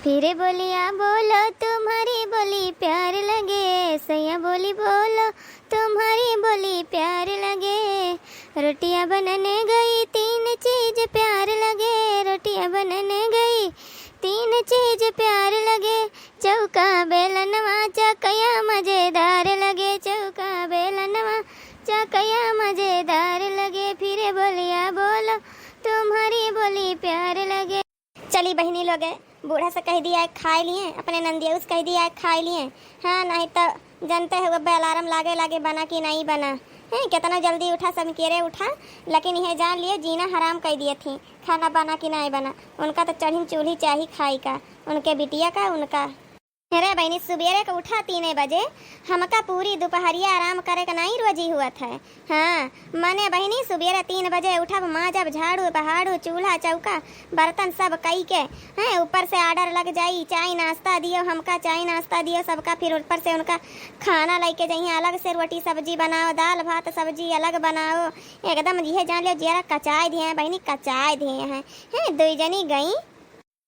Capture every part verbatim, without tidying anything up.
फिर बोलिया बोलो तुम्हारी बोली प्यार लगे, सैया बोली बोलो तुम्हारी बोली प्यार लगे। रोटियां बनने गई तीन चीज प्यार लगे, रोटियां बनने गई तीन चीज प्यार लगे। चौका बेलनवा चकया मजेदार लगे, चौका बेलनवा चकया मजेदार लगे। फिर बोलिया बोलो तुम्हारी बोली प्यार लगे। चली बहिनी लोगे, बूढ़ा से कहि दिया खाइ लिए, अपने नंदियऊ से कहि दिया खाइ लिए। हाँ, नहीं तो जनते हो अब अलार्म लागे लागे बना कि नहीं बना। हैं, केतना जल्दी उठा, समकेरे उठा, लेकिन यह जान लियो जीना हराम कइ दिए थी, खाना बना कि नहीं बना। उनका तो चढ़िन चूल्ही चाही खाइ का, उनके बिटिया का, उनका। अरे बहिनी, सुबेरे के उठा तीने बजे, हमका पूरी दुपहरिया आराम करे के नाहीं रोजी हुअत है। हाँ, मने बहिनी, सुबेरे तीन बजे उठब, माजब, झाड़ू, बहाड़ू, चूल्हा, चौका, बर्तन सब कई के, हैं, ऊपर से order लग जाई, चाय नाश्ता दियो हमका, चाय नाश्ता दियो सबका, फिर ऊपर से उनका खाना लइके जइहें, अलग से रोटी सब्जी बनाओ, दाल भात सब्जी अलग बनाओ। एकदम यह जान लियो, जियरा कचाए दिए हैं बहिनी, कचाए दिए हैं। हैं, दुई जनी गई,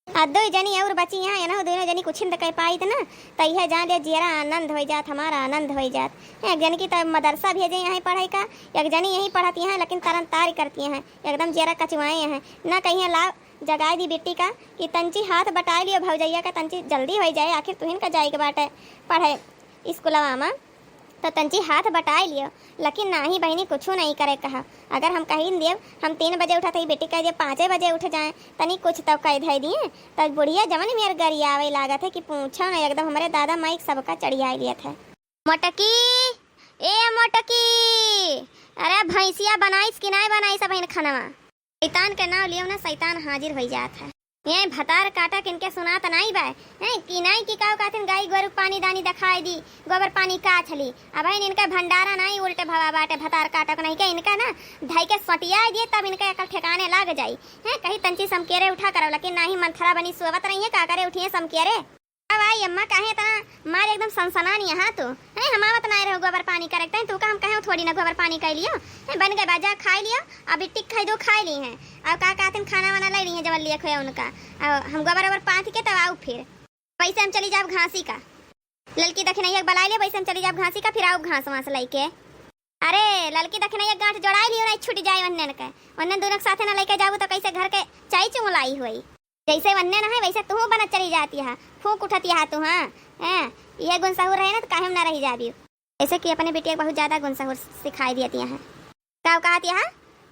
आ दुई जनी और बची हैं, एनहु दुइनो जनी कुछ न कह पाइत ना, त इहे जान ले जियरा आनंद होइ जात, हमारा आनंद होइ जात। एक जनी की त मदरसा भेजे यहाँ पढ़ाई का, एक जनी यहीं पढ़ती हैं, लेकिन तरन तारी करती हैं, एकदम जियरा कचुआए हैं। ना कहिए लाओ जगाए दी बिट्टी का कि तंची हाथ बटाए लियो भौजैया का, तंची जल्दी होइ जाए, आखिर तुहिन का जाए के बाटे पढ़े स्कूलवा में। तो तंची हाथ बटाए लियो, लेकिन नाही बहिनी, कुछू नहीं करे कहा। अगर हम कहीं देब, हम तीन बजे उठत हई, बेटी कह दिए पाँचे बजे उठ जाए, तनी कुछ तो कह धई दिए, तो बुढ़िया जवन मेर गरियावे लागत है कि पूछो ना, एकदम हमरे दादा माई सबका चढ़ियाए लियत है। मोटकी, ए मोटकी, अरे भैंसिया बनाइस कि नहीं बनाइस अब इन खनवा? शैतान के नाव लियो ना, शैतान हाजिर होइ जात है। ये भतार काटा किनके सुनात नाई बा, हैं? कि नाई कि काव काथिन गाई गोरु पानी दानी देखाई दी, गोबर पानी का छली। अब है इनके भंडारा नाई उल्टे भवा बाटे, भतार काटा को नहीं के इनका ना धई के सटियाई दिए, तब इनके अकल ठिकाने लाग जाई। हैं? कहीं तंची समकेरे उठा करव, लेकिन नाही मंथरा बनी सोवत रही है, का करे उठिए समकेरे। अब आई अम्मा, काहे इतना मार एकदम सनसनानी यहाँ तू? हैं, हम आवत नाय रहो गोबर पानी करे, तैं तू का हम कहे थोड़ी ना गोबर पानी कर लियो। हैं, बन गए बा, जा खाई लियो, अब बिट्टी खाई दो, खाई ली हैं। अब का कहते हैं, खाना वाना ले ली हैं, जवन लिए खोया उनका। अब हम गोबर ओबर पाथ के तब आओ फिर। वैसे हम चली जाब घासी का। ललकी दखिनैया के बलाई ले, वैसे हम चली जाब घासी का, फिर आओ घास वास लेके। अरे, ललकी दखिनैया गांठ जोड़ाई लियो, नहीं छूट जाए वन्ने के। वन्ने दोनों के साथे ना लेके जाबू तो कैसे घर के चाई चुंगलाई हुई। जैसे वन्ने ना है, वैसे तू बनत चली जाती है, फूंक उठती है तू, हाँ। हैं, ये गुण सहूर रहे ना, तो काहे में ना रही जाबी। जैसे कि अपने बिटिया के बहुत ज्यादा गुण सहूर सिखाई दियती है। का कहती है,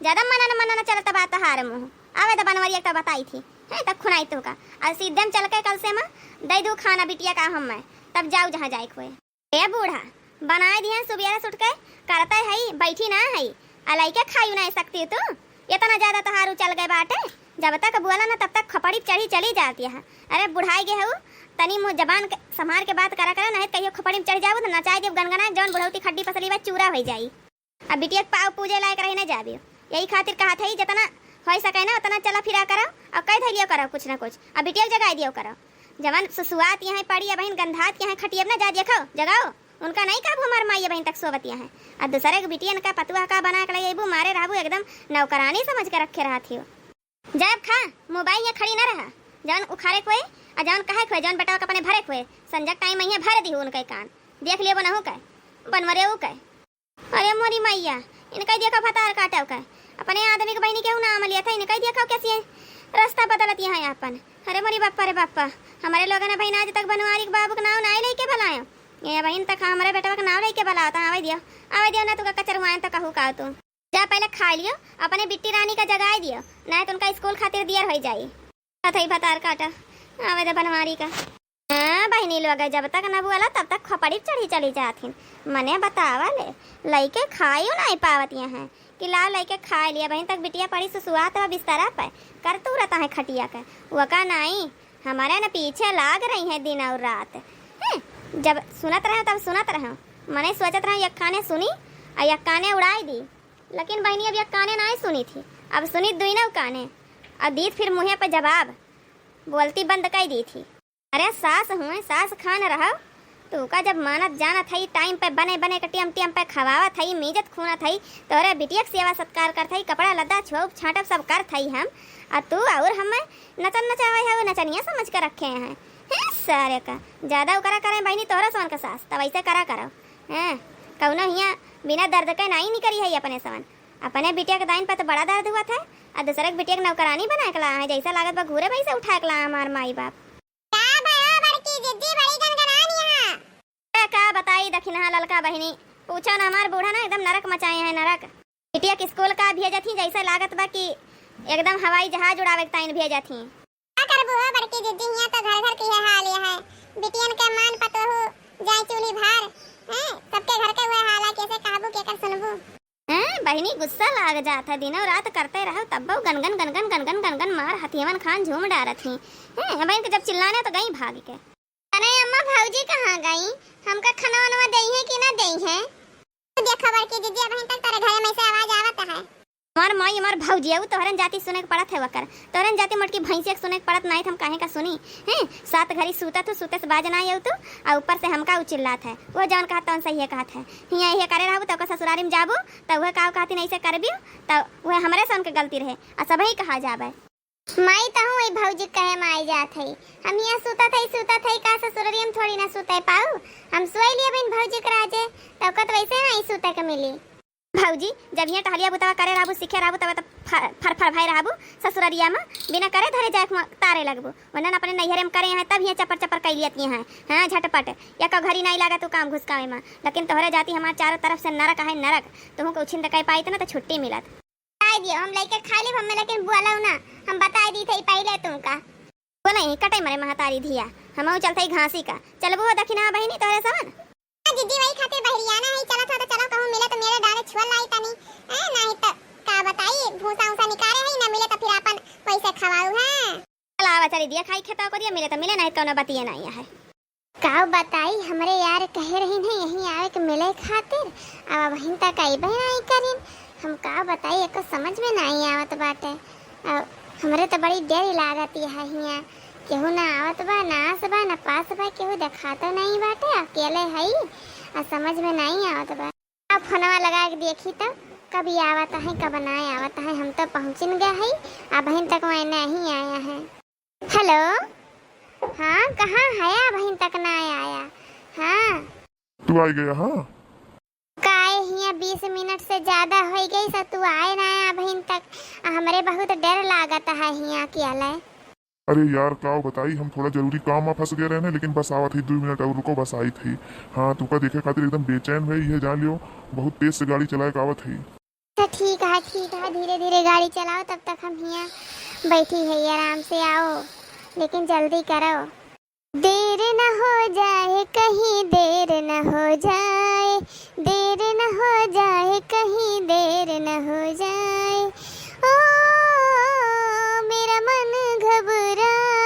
ज्यादा मना न, मना न चलत बा तहार मुँह। आवे तो बनवरिया के तो बताई थी, हैं, तब खुनाई तू का। और सीधे में चल के कल से माँ दे दू खाना बिटिया का हम मैं, तब जाऊ जहाँ जाए के होए। ए बूढ़ा, बनाए दिहन सुबेरे से उठ के, करते हई, बैठी ना हई, आ लइके खाई ना सकती तू? इतना ज्यादा तहार उचल गए बाटे, जब तक बोला ना तब तक खपड़ी पे चढ़ी चली जाती है। अरे बुढ़ाई गए हऊ, तनी मुँह जबान के संभार के बात करा करे, नहीं तो कहियो खपड़ी में चढ़ जाबू तो नचाई देब गनगना, जौन बुढ़ौती खड्डी पसली बा चूरा होइ जाई। अब बिटिया के पाँव पूजे लायक रही ना जाबी, यही खातिर कहा था, जितना होइ सके ना उतना चला फिरा करो और कह धैलियो करो कुछ ना कुछ, अब बिटिया के जगाई दियो करो। जवन सुसुआत यहाँ पड़ी, अब बहिन गंधात यहाँ खटियब ना, जा देखो, जगाओ। उनका नहीं कहबू हमार माई बहिन तक सोवत यहाँ। आ दूसरे के बिटियन का पतुआ का बना के ले अइबू, मारे रहबू एकदम नौकरानी समझ के रखे रहत हियो। जाए अब खा, मोबाइल यहाँ खड़ी ना रहा। जवन उखारे खोए, आ जवन कहे खोए, जवन बेटवा के अपने भरे खोए, संजक टाइम यहाँ भर दी उनके कान। देख लियो बनहू के, बनवरे ऊ के। अरे मोरी मैया, इनका ही देखो भतार काटव का। अपने आदमी के बहिनी केहू नाम लिया था, इनका ही देखो कैसी है, रास्ता बदलत यहाँ आपन। अरे मोरी बापा रे बापा, हमारे लोगन ने बहिन आज तक बनवारी के बाबू के नाव नाई लेके बलायो। ये बहिन तक हमारे बेटवा के नाव लेके बलाओ तो आवे दियो, आवे दियो ना तू का कचर हुआ तो कहू का तू। जा पहले खा लियो, अपने बिट्टी रानी का जगाए दियो, नहीं तो उनका स्कूल खातिर दियर होइ जाई। कथई भतार काटा, आवे दे बनवारी का। हाँ, बहिनी लोग, जब तक न बोला, तब तक खोपड़ी चढ़ी चली जाथिन। मने बतावा ले, लइके खाइयो नाई पावत यहाँ, कि ला लइके खाइ लिया। बहिन तक बिटिया पड़ी सुसुआत बा बिस्तरा पे, कर तू रहता है खटिया के, वका नाई, हमारे न पीछे लाग रही है दिन और रात। हैं, जब सुनत रहे तब सुनत रहे, मने सोचत रहे एक काने सुनी और एक काने उड़ाई दी, लेकिन बहिनी अब एक काने नाई सुनी थी, अब सुनी दुइनों काने, और दीत फिर मुँहे पे जवाब, बोलती बंद कइ दी थी। अरे सास हुए, सास खान रहो। तू का जब मानत जानत हई, टाइम पे बने बने के टियम टियम पे खवावत हई, मीजत खूनत हई, तोरे बिटिया के सेवा सत्कार करत हई, कपड़ा लद्दा छुअब छाटब सब करत हई हम, आ तू और हमें नचन नचावे है, वो नचनिया समझ के रखे हैं। सारे का ज्यादा ओकरा करे बहिनी तोहरा सवन का सास, तब ऐसे करा करो। हैं, कौनो हियाँ बिना दर्द के नाई निकरी है अपने सवन। अपने बिटिया के दाइन पर तो बड़ा दर्द हुआ था, और दूसरे के बिटिया के नौकरानी बना के ला है, जैसा लागत बा घूरे वैसे उठा के ला हमार माई बाप। का भयो बड़की जिज्जी, बड़ी गनगनान यहाँ? ए, का बताई दखिनहा ललका बहिनी, पूछो ना, हमार बूढ़ा ना एकदम नरक मचाए हैं, नरक। बिटिया के स्कूल का भेजत ही, जैसे लागत बा कि एकदम हवाई जहाज उड़ावे के ताइन भेजत ही। का करबू हो बड़की जिज्जी, हियाँ तो घर घर के ये हाल ये है। बिटियन के मान पतोहू जाए चूल्ही भार, हैं? सबके घर के हुए हाल है, कैसे कहबू, केकर सुनबू? हैं, बहिनी गुस्सा लाग जात है, दिनों रात करते रहो, तब्बो गनगन, गनगन, गनगन, गनगन मार हथियवन खान झूम डारत ही। हैं, बहिन के जब चिल्लाने तो गई भाग के। अरे अम्मा, भौजी कहाँ गई? हमका खाना वाना देई है कि ना देई है? तू देखा बड़की दीदी, अबहिन तक तोरे घरे में से आवाज आवत है। हमार माई, हमार भौजी, उ तोहरन जाति सुने के पड़त है वकर। तोहरन जाति मोटकी भैंसिया के सुने के पड़त नाई, त हम काहे का सुनी? हैं? सात घड़ी सूतत हूँ, सूते से बाज ना आऊ तू, आ ऊपर से हमका उ चिल्लात है। वो जवन कहत तवन सही है कहत है। हियाँ यही करे रहबू, त ओकर ससुरारी में जाबू, त उहे काव कहती नहीं से करबियो, त उहे हमरे सन के गलती रहे, आ सबही कहा जाबे। माई, तहूँ वही भौजी कहे में आई जात हई। हम हियाँ सुतत हई, सुतत हई, का ससुररिया में थोड़ी ना सुते पाऊ। हम सोई लिए बहिन भौजी के राजे, तब का तो वैसे ना आई सुते के मिली। भौजी, जब हियाँ टहलिया बुतवा करे रहबू, सीखे रहबू, तब तो फर, फर, फर भाई रहबू ससुररिया में, बिना करे धरे जाए के तारे लगबू। वरना अपने नैहरे में करे हैं, तब हियाँ चपर चपर कई लियत हैं। हाँ, झटपट, या का घड़ी नहीं लागत उ काम घुसकावे में। लेकिन तोहरे जाति हमार चारों तरफ से नरक है, नरक। तुहूँ के उछिन कह पाई ना तो छुट्टी मिलत। बताई दियो, हम लइके खाई लेब, हमें लेकिन बोलाऊ ना, हम बताई दी थे पहिले तुमका। वो नहीं, कटे मरे महतारी धिया, हमहू चलते ही घासी का। चलबू हो दखिना बहिनी तोहरे सवन? हाँ दीदी, वही खातिर बहरियाना है, चलत हो तो चलो, कहूँ मिले तो मेरे डाले छुअल लाई तनी। हैं, नहीं तो का बताई, भूसा उसा निकाले है, ना मिले तो फिर अपन पैसे खवाऊ है। चल आवा, चली दिया खाई खेता को दिया, मिले तो मिले, नहीं तो कौनो बतिये नहीं है। का बताई, हमरे यार कहे रही नहीं यहीं आवे के मिले खातिर, अब अबहिन तक अइबे नहीं करिन। हम का बताई, एको समझ में नहीं आवत बाटे। अब हमरे तो बड़ी डर लागत है हियाँ, केहू ना आवत बा, ना आस बा, ना पास बा, केहू देखातो नहीं बाटे, अकेले हई, आ समझ में नहीं आवत बा। अब फोनवा लगा के देखी तो कब आवत है, कब ना आवत है। हम तो पहुँचिन गए हई, अबहिन तक वह नहीं आया है। हेलो, हाँ, कहाँ है? अबहिन तक ना आया। हाँ। तू आ गया, हाँ? काहे हियाँ बीस मिनट से ज्यादा हो गई स, तू आए ना आया अबहिन तक। आ, हमरे बहुत डर लागत है हियाँ अकेले। अरे यार, का बताई, हम थोड़ा जरूरी काम में फंस गए रहे, लेकिन बस आवत ही, दो मिनट और रुको, बस आई थी। हाँ, तुका देखे खातिर एकदम बेचैन भई, ये जान लियो, बहुत तेज से गाड़ी चलाए के आवत ही। अच्छा, ठीक है, ठीक है, धीरे धीरे गाड़ी चलाओ, तब तक हम हियाँ बैठी है, आराम से आओ, लेकिन जल्दी करो। देर न हो जाए, कहीं देर न हो जाए, देर न हो जाए, कहीं देर न हो जाए। ओ मेरा मन घबराए,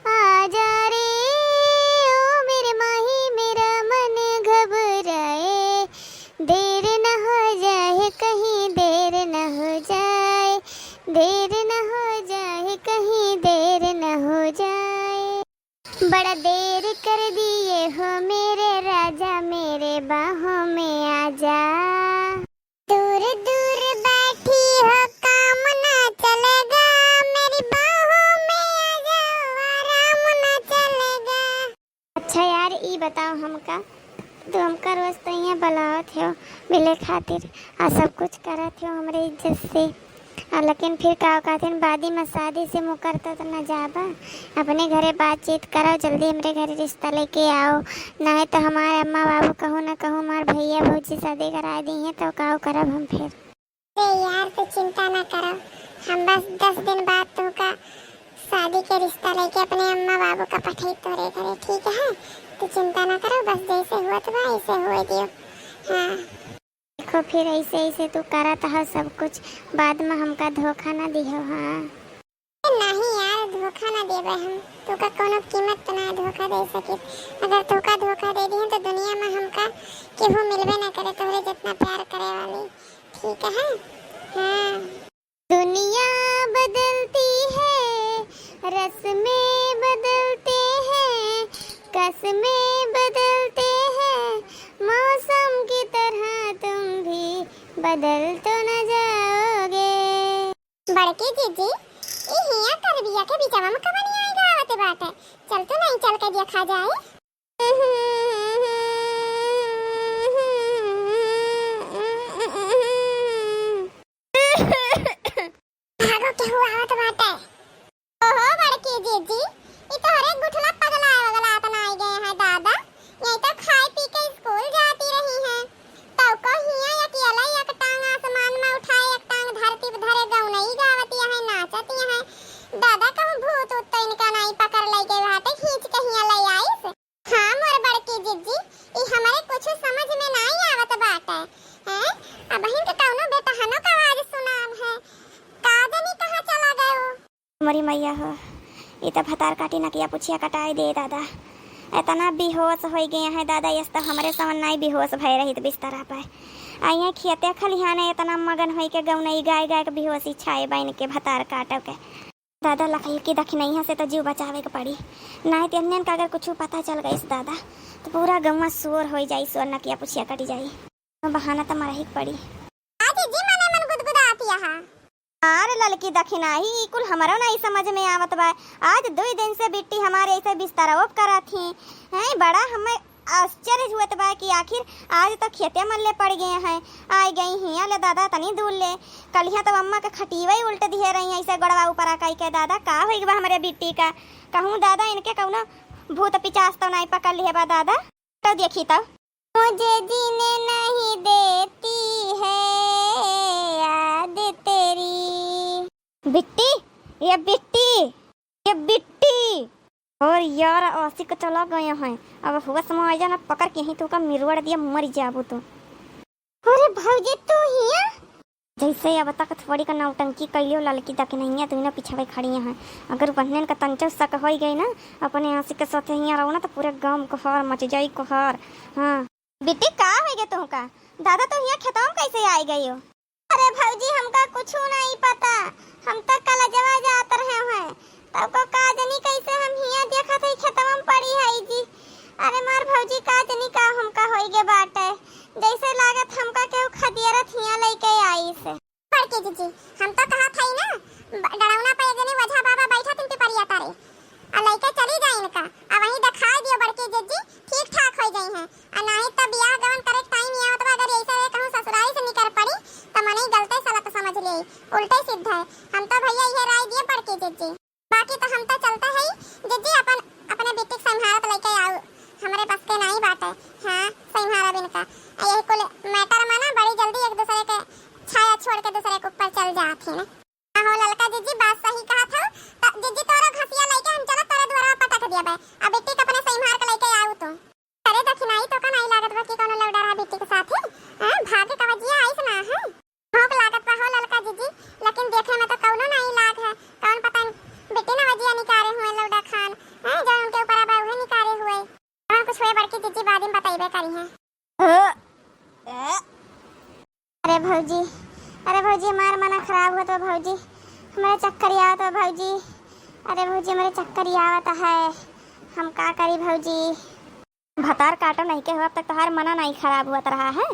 आजा रे, ओ मेरे माही, मेरा मन घबराए। देर न हो जाए, कहीं देर न हो जाए, देर न हो जाए, कहीं देर न हो जाए। बड़ा देर कर दिए हो मेरे राजा, मेरे बाहों में आजा। दूर दूर बैठी हो, काम ना चलेगा, मेरी बाहों में आजा, आराम ना चलेगा। अच्छा यार, ई बताओ हमका, तू हमका रोज तो यहाँ बुलावत हो मिले खातिर, आ सब कुछ करत हो हमरे इज्जत से, आ लेकिन फिर का कहते हैं, बादी में शादी से मुकरता तो न जाबा, अपने घरे बातचीत करो, जल्दी हमरे घरे रिश्ता लेके आओ, नहीं तो हमारे अम्मा बाबू कहूँ न कहूँ हमार भैया भौजी शादी करा दी हैं तो का करब हम फिर। अरे यार, तू चिंता ना करो, हम बस दस दिन बाद तुमका शादी के रिश्ता लेके अपने अम्मा बाबू का पठाई तोरे घरे, ठीक है? तू चिंता ना करो, बस जैसे हुआ तो ऐसे हुए दियो। हाँ। देखो, फिर ऐसे, ऐसे तू करत हो सब कुछ, बाद में हमका धोखा ना दिहो, हाँ। नहीं यार, धोखा ना देबे हम। तोका कोनो कीमत पे ना धोखा दे सके। अगर तोका धोखा दे दिहन तो दुनिया में हमका केहू मिलबे ना करे तोहरे जितना प्यार करे वाली। ठीक है? हाँ। दुनिया बदलती है, रस्में बदलते हैं, कस्में बदलते हैं, मौसम की तरह तुम भी बदल तो न जाओगे। बड़की जीजी, ई हियां तरबिया के बिचवा में कवन आई गावत बाटे। चल तो नहीं, चल के देखा जाए। भागो, केहू आवत बाटे। ओहो बड़की जीजी, ई तोहरे गुठला पगला वगला त ना आई गए हैं दादा। यही तो खाए पी के स्कूल जाती रही हैं। तब को हिया अकेले एक टांग आसमान में उठाए, एक टांग धरती पे धरे, गौनई गावत यहाँ नाचत यहाँ। दादा कहूँ भूत उत तो इनका नाई पकड़ ले गए बाटे, खींच के हिया ले आइस। हाँ मोर बड़की जिज्जी, ई हमरे कुछ समझ में नाई आवत बाटे। हैं? अबहिन के कौनो बेटहनो का आवाज सुनाम है। का जानी कहाँ चला गयो? मोरी मैया हो, ई त भतार काटी नकिया पुछिया कटाई दे दादा। इतना बेहोश होई गए हैं दादा, यस त हमरे समन नाई बेहोश भय रहित बिस्तरा पे। आ यहाँ खेते खलिहाने इतना मगन होई के गौनई गाय गाय के बेहोशी छाए बा इनके भतार काटो के। दादा लकही की दखिनैया से त जीव बचावे के पड़ी, नाई त इन्हन का अगर कुछ पता चल गइस दादा, त पूरा गौवा शोर होई जाई, शोर नकिया पुछिया कटी जाई। बहाना त मरही के पड़ी। आज जी मने मन गुदगुदात यहाँ। अरे ललकी दखिनाही, ई कुल हमरो नाई समझ में आवत बा। आज दुई दिन से बिट्टी हमारे ऐसे बिस्तरवा पे करत ही। हैं, बड़ा हमें आश्चर्य हुअत बा कि आखिर आज तो खेते मन ले पड़ गए हैं। आइ गई हियाँ ले दादा तनी दूर ले। कलिया तो अम्मा के खटीवे उल्ट दिहे रही ऐसे गोड़वा ऊपर आ कई के। दादा का होई बा हमरे बिट्टी का? कहूँ दादा इनके कौनो भूत पिचास तो नाई पकड़ लिहे बा दादा? तो देखी तो। मुझे जीने नहीं देती है याद तेरी। बिट्टी, ये बिट्टी, ये बिट्टी। और यार आशिक चला गए हैं। अब होश में आ जाना, पकड़ के ही तो का मिरवड़ दिया, मर जाबू तू। अरे भौजी तू हिया? जैसे अब तक थोड़ी का नौटंकी कैलियो ललकी दखिनैया दुइनो पिछवे खड़ी हैं। अगर बहनन का तंचो शक होई गई ना, अपने आशिक के साथे हियाँ रहो ना तो पूरे गाँव में कहर मच जाई कहर। हाँ। बिट्टी का होई गए तुहका? दादा तू हियाँ खेतवा में कैसे आई गई हो? अरे भौजी हमका कुछ नहीं पता, हम तो कलजवा जात रहे हैं। तब को का जनी कैसे हम हियाँ देखत हई खेतवा में पड़ी हई जी। अरे मार भौजी का जनी का हमका होई गे बाटे, जैसे लागत हमका केहू खदियरत हियाँ लइके आइस। बड़की जीजी, हम तो कहत हई ना, ब-, डड़ौना पे एक जनी वझा बाबा बैठा तीन पिपरिया तारे, आ लइके चली जाए इनका, आ वहीं दिखाई दियो बड़की जीजी, ठीक ठाक हो जाई हैं। आ नाही तो बियाह गवन करे के टाइम आवत बा, अगर ऐसे रहे कहूँ ससुरारी से निकर पड़ी, तो मनई गलते सलत समझ ले, उल्टे सीधे। हम तो भैया इहे राय दिए बड़की जीजी। बाकी तो हम तो चलते हई, जिज्जी अपन, अपने बिटिक संभारत लइके आऊ, हमरे बस के नाई बाटे। हाँ, संभारब इनका। आ यही कुल matter में ना बड़ी जल्दी एक दूसरे के छाया छोड़ के दूसरे के ऊपर चल जात ही ना। आहो ललका जिज्जी, बात सही कहत हऊ। त जिज्जी तोरो घसिया लइके हम चलत तोरे दुआरवा पटक दियबे। आ बिटिक अपने संभार के लइके आऊ तू। अरे दखिनाई, तोका नाई लागत बा कि कौनो लौंडा रहा बिट्टी के साथे? हैं? भागे का वजिया आइस ना है? भोंक लागत बा हो ललका जीजी, लेकिन देखे में तो कौनो नाई लाग है। कौन पता बिट्टी ना वजिया निकारे हुए लौंडा खान, हैं? जो उनके ऊपर अब उहे निकारे हुए। कौन कुछ हुए बड़की जीजी बाद में बतइबे करी हैं। अरे भौजी, अरे भौजी, हमार मना खराब होत बा भौजी, हमरे चक्कर आवत बा भौजी, अरे भौजी, हमरे चक्कर आवत है, हम का करी भौजी? भतार काटो नहीं के हो, अब तक तोहार मना नहीं खराब होत रहा है।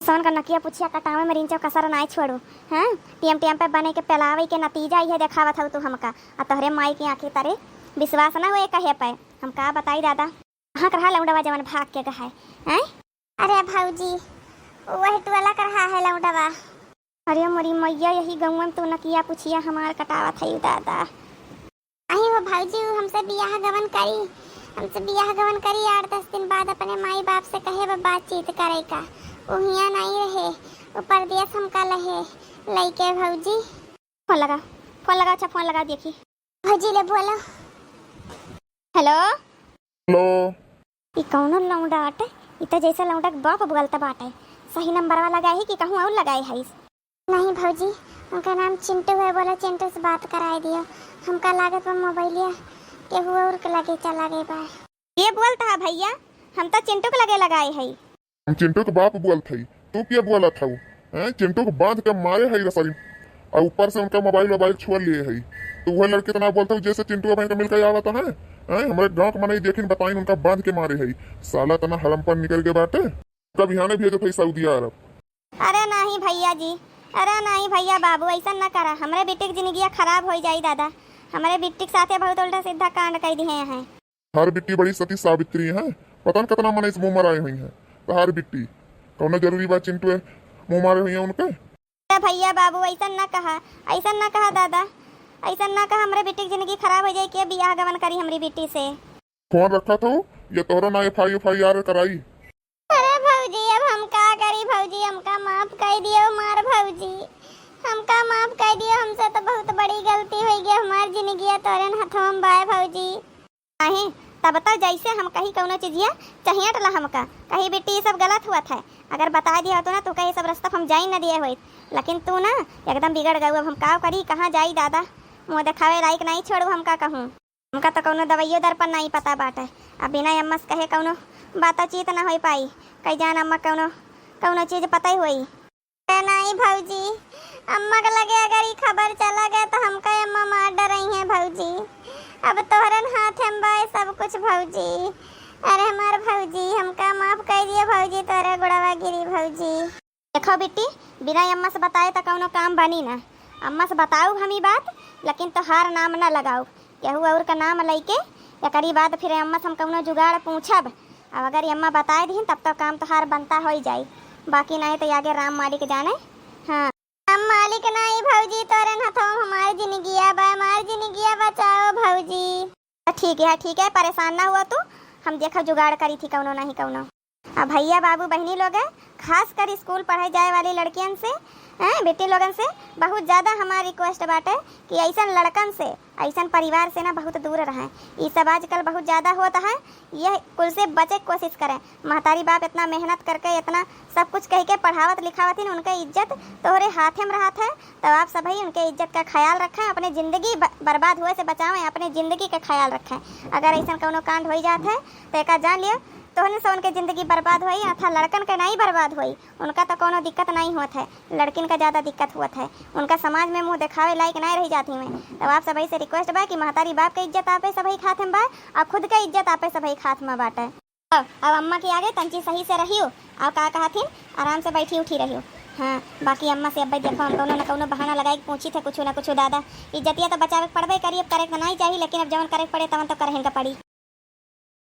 सोन का नकिया पुछिया कटावे में रिंचो कसर नाई छोड़ू, हैं? टीएम टीएम पे बने के पेलावे के नतीजा इहे देखावत हऊ तू हमका, आ तोहरे माई की आँखी तरे विश्वास ना हुए कहे पे, हम का बताई दादा। कहाँ के रहा लौंडवा जवन भाग के गए, हैं? अरे भौजी, वही टोला के रहा है लौंडवा। अरे मोरी मैया, यही गौवा में तो नकिया पुछिया हमार कटावत है दादा। अही वो भौजी, उ हमसे बियाह गवन करी, हमसे बियाह गवन करी, आठ दस दिन बाद अपने माई बाप से कहे बा बातचीत करे का। उ हियाँ नहीं रहे, उ परदेस हमका लहे, लइके भौजी। फोन लगा, फोन लगा, अच्छा फोन लगा देखी। भौजी ले बोलो। हेलो। हेलो। ई कौनो लौंडा आटे? ई त जैसे लौंडा के बाप बोलता बाटे। सही नंबरवा लगाए है कि कहूँ और लगाए है? नहीं भौजी, उनका नाम चिंटू है, बोलो चिंटू से बात कराए दियो। हमका लागत बा मोबाइलिया केहू और के लगे चला गए बा। के बोलत हा भैया? हम तो चिंटू के लगे लगाए हई। हम चिंटू के बाप बोलत हई, तू के बोलत हऊ? हैं, चिंटू के बांध के मारे हई रसरी, और ऊपर से उनका मोबाइल वोबाइल छुआ लिए हई। तो वह लड़के तना बोलत हऊ जैसे चिंटू बहन का मिलकर आवत है। हैं, हमारे गांव के मनई देखिन बताइन उनका बांध के मारे हई। साला तना हरमपन निकल के बाटे। कब यहाँ भेजत हई सऊदी अरब। अरे नहीं भैया जी, अरे नहीं भैया बाबू, ऐसा न करा, हमरे बेटे की जिंदगिया खराब हो जाई दादा। हमरे बिट्टी के साथे बहुत उल्टा सीधा कांड कइ दिहे हैं। तोहार बिट्टी बड़ी सती सावित्री है, पता न कितना मनई से मुँह मराए हुई है। तोहार बिट्टी कौनो जरूरी बात चिंटुए मुँह मारे हुई है उनके? अरे भइया बाबू, अइसन ना कहा, अइसन ना कहा दादा, अइसन ना कहा, हमरे बिट्टी के जिंदगी खराब होइ जाई, के बियाह गवन करी हमरी बिट्टी से। फोन रखा था, ये तोहरा ना FI FIR कराई। अरे भौजी, अब हम का करी भौजी, हमका माफ कइ दियो हमार भौजी, हमका माफ कइ दियो, हमसे तो बहुत बड़ी गलती होइ गई, हमार जिंदगिया तोरेन हथवा में बाय भौजी। नहीं, तब तो जैसे हम कही कौनो चीजिया चहियट ला हमका, कही बिट्टी ये सब गलत हुआ था, अगर बताइ दिया होतो ना तो कही सब रास्ता हम जाई न दिए होइत, लेकिन तू ना एकदम बिगड़ गऊ। अब हम का करी, कहाँ जाई दादा, मुँह देखावे लायक नहीं छोड़ू, हम का कहूँ। हमका तो कौनो दवाइयो दर्पण नहीं पता बाटे। अब बिना अम्मा से कहे कौनो बातचीत ना होइ पाई। कई जान अम्मा कौनो, कौनो चीज पता ही होई। अरे नहीं भौजी, अम्मा के लगे अगर ई खबर चला गए तो हमका अम्मा मार डरई है भौजी। अब तोहरन हाथ में बाय सब कुछ भौजी। अरे हमार भौजी, हमका माफ कर दिए भौजी, तोहरे गोड़वा गिरी भौजी। देखो बिट्टी, बिना अम्मा से बताए त कौनो काम बनी ना। अम्मा से बताउब हम ई बात, लेकिन तोहार नाम ना लगाउब। केहू और का नाम लइके एकरी बाद फिर अम्मा से हम कौनो जुगाड़ पूछब। अब अगर अम्मा बताए दिहिन तब तो काम तोहार बनता होइ जाई, बाकी नहीं तो आगे राम मालिक जाने। हाँ। राम मालिक नहीं भौजी, तोरे हथवा में हमार जिंदगिया बा, हमार जिंदगिया बचाओ भौजी। ठीक है, ठीक है, परेशान ना हुआ तू, हम देखा जुगाड़ करी थी कौनो नहीं कौनो। अब भैया, बाबू, बहिनी लोग हैं, खास कर स्कूल पढ़े जाए वाली लड़कियन से, हैं, बेटी लोगन से बहुत ज़्यादा हमार request बाटे कि ऐसन लड़कन से, ऐसन परिवार से ना बहुत दूर रहें। ई सब आजकल बहुत ज़्यादा होत है, यह कुल से बचे के कोशिश करें। महतारी बाप इतना मेहनत करके, इतना सब कुछ कह के पढ़ावत लिखावत हिन, उनके इज्जत तोहरे हाथे में रहत है, तो आप सभी उनके इज्जत का ख्याल रखें। अपने जिंदगी ब-, बर्बाद हुए से बचावें, अपने जिंदगी का ख्याल रखें। अगर ऐसन कौनो कांड हो जात है तो एका जान लियो, तोहन से उनके जिंदगी बर्बाद होई, अथा लड़कन के नहीं बर्बाद होई। उनका तो कौनो दिक्कत नहीं होत है, लड़किन का ज़्यादा दिक्कत होत है। उनका समाज में मुँह देखावे लायक नहीं रह जाती में। तब आप सभी से request बा कि महतारी बाप के इज्जत आपे सभी के हाथ में बा, और खुद के इज्जत आपे सभी के हाथ में बाटे। अब, अब अम्मा के आगे तंची सही से रहियो, और का कहथिन, आराम से बैठी उठी रहियो। हाँ, बाकी अम्मा से अब देखो, हम कौनो न कौनो बहाना लगाई के पूछी थे कुछ न कुछ दादा। इज्जतिया तो बचावे के पड़बे करी, अब करे के तो नहीं चाहिए, लेकिन अब जवन करे के पड़े तवन तो करहिन का पड़ी।